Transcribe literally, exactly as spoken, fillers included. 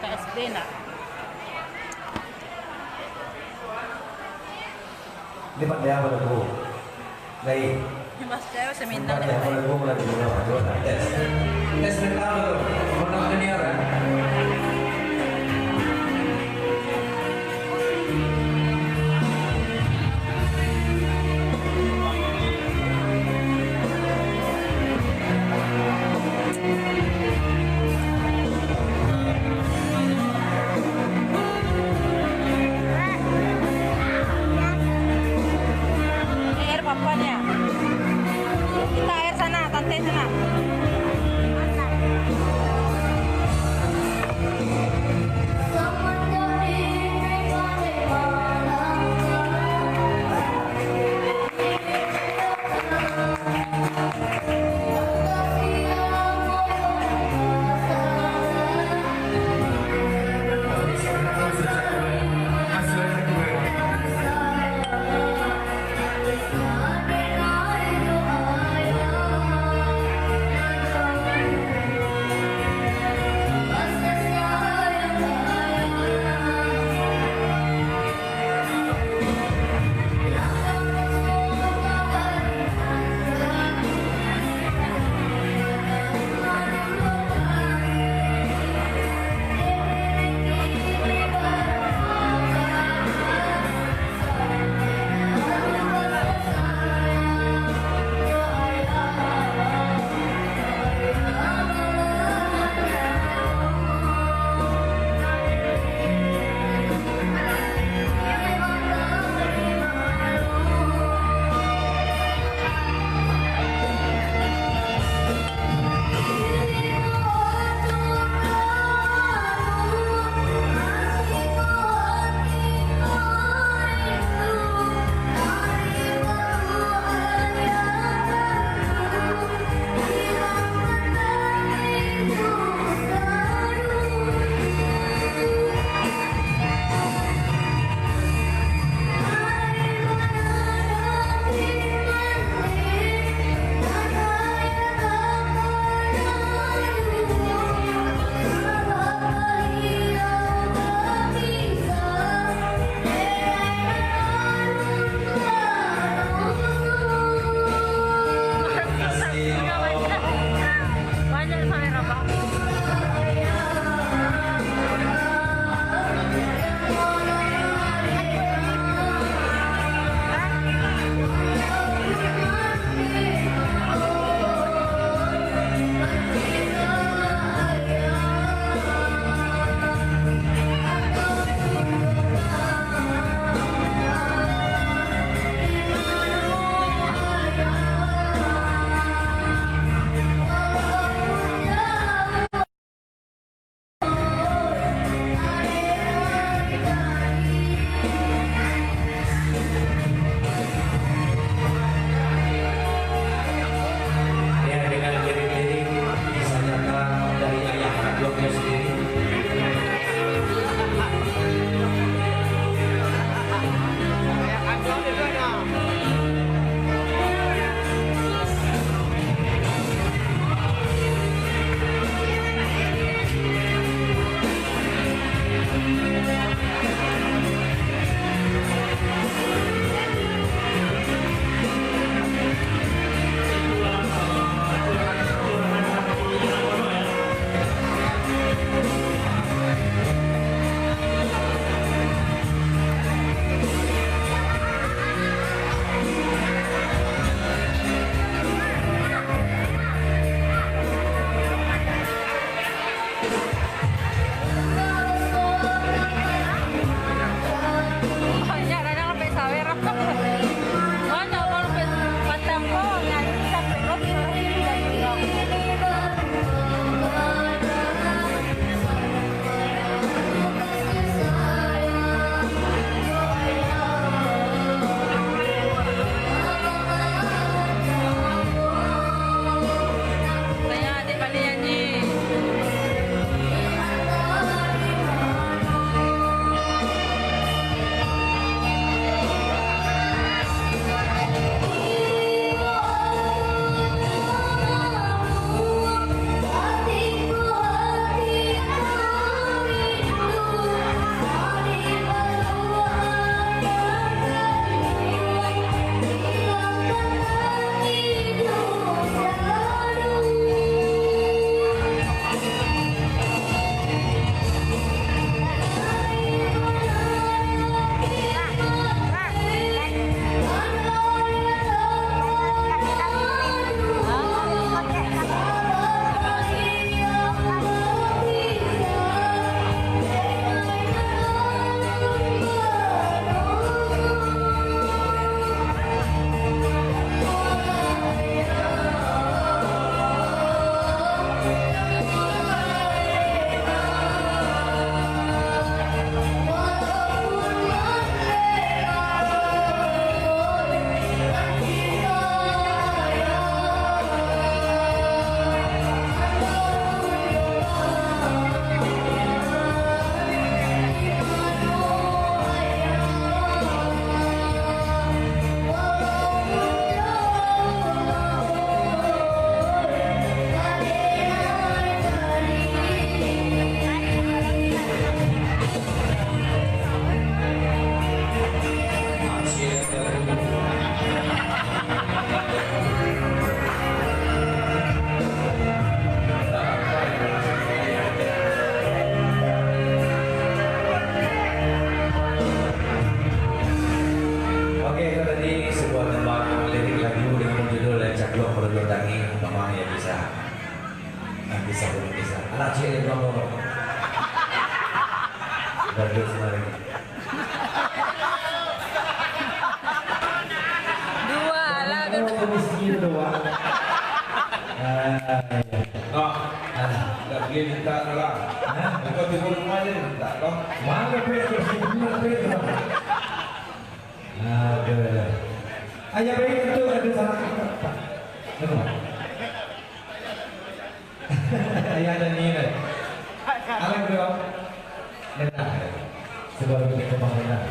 S D nak. Dia pandai apa lagu? Lain. Dia pandai apa lagu? Tes. Tes mental tu. Mental senior, ya. Air papan ya? Kita air sana, tante sana. Bagus, mari. Dua lah, kan? Oh, miskin tu, Wak. Ah, iya. Noh, ah, tak boleh minta tu lah. Hah? Kau timbul rumah je minta, noh. Mana duit tu? Mana duit tu? Ah, oke, oke. Ayah baik tu ada salah. Kenapa? Ayah ada ni, kan? Alang tu, dengar. Sebab kita kembang dengar.